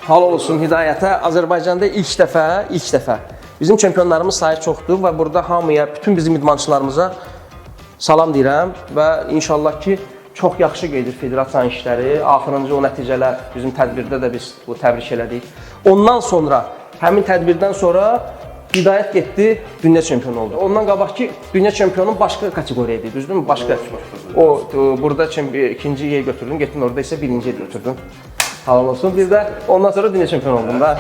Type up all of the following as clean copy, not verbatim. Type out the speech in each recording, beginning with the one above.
Halal olsun Hidayətə. Azərbaycanda ilk dəfə bizim çempionlarımız sayı çoxdur və burada hamıya, bütün bizim idmançılarımıza salam deyirəm və inşallah ki, çox yaxşı gedir federasiyanın işləri. Axırıncı o nəticələr, bizim tədbirdə də biz bu təbrik elədik. Ondan sonra, həmin tədbirdən sonra Hidayət getdi, dünya çempionu oldu. Ondan qabaqki dünya çempionu başqa kateqoriya idi, düzdürmü? Başqa. O burada ikinci yer götürdün, getdin orada isə birinci yer götürdün. Halal olsun. Bir də ondan sonra dünya çempionu oldun da.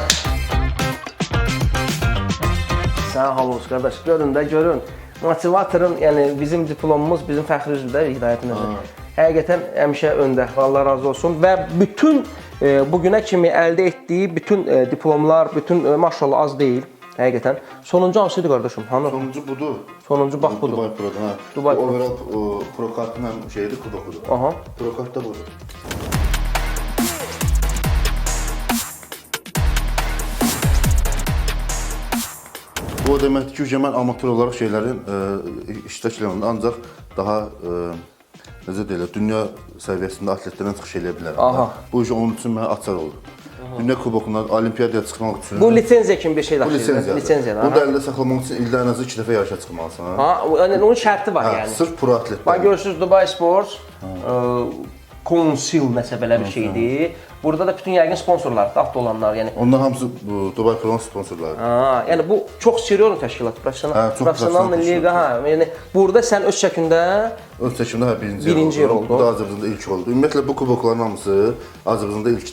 Sən halal olsun qardaş. Görün də görün. Motivatorun, yəni bizim diplomumuz, bizim fəxri üzvdə Hidayətin özü. Həqiqətən həmişə öndə. Allah razı olsun və bütün bu günə kimi əldə etdiyi bütün diplomlar, bütün maşallah az deyil. Həqiqətən. Sonuncu hansı idi qardaşım? Hanı? Sonuncu budur. Sonuncu bax budur. Dubai Pro'da. Ha. Dubai Bu Pro. Overall o, Pro kartın hem şeydi, kubokudur. Aha. Pro kart da budur. Bu o deməkdir ki, mən amatör olaraq şeylərin iştirak eləməmdə ancaq daha necə deyirlər, dünya səviyyəsində atletlərlə çıxış eləyə bilərəm. Aha. Bu iş onun üçün mənə açar oldu. Dünya kubokundan olimpiyadaya çıxmaq üçün Bu lisenziya kimi bir şey bu daşıyır. lisenziyadır. Lisenziyadır. Bunu da Aha. əldə saxlamaq üçün ildə ən azı 2 dəfə yarışa çıxmalısan. Ha, yəni onun şərti var Hə, yəni. sırf pro atletlər. Bax görürsüz Dubai Sports Council nəsə belə bir şeydir. Burada da bütün yəqin sponsorlar, daxil olanlar, yəni. Onlar hamısı bu Dubai Pro-nun sponsorlarıdır. Ha, yəni bu çox serios təşkilat, professional, Hə, çox professional professional liqa, hə. Yəni burada sən öz çəkində Öz çəkimdə hə birinci, Birinci yer oldu. Bu da Azərbaycanda ilk oldu. Ümumiyyətlə bu kubokların hamısı Azərbaycanda ilk.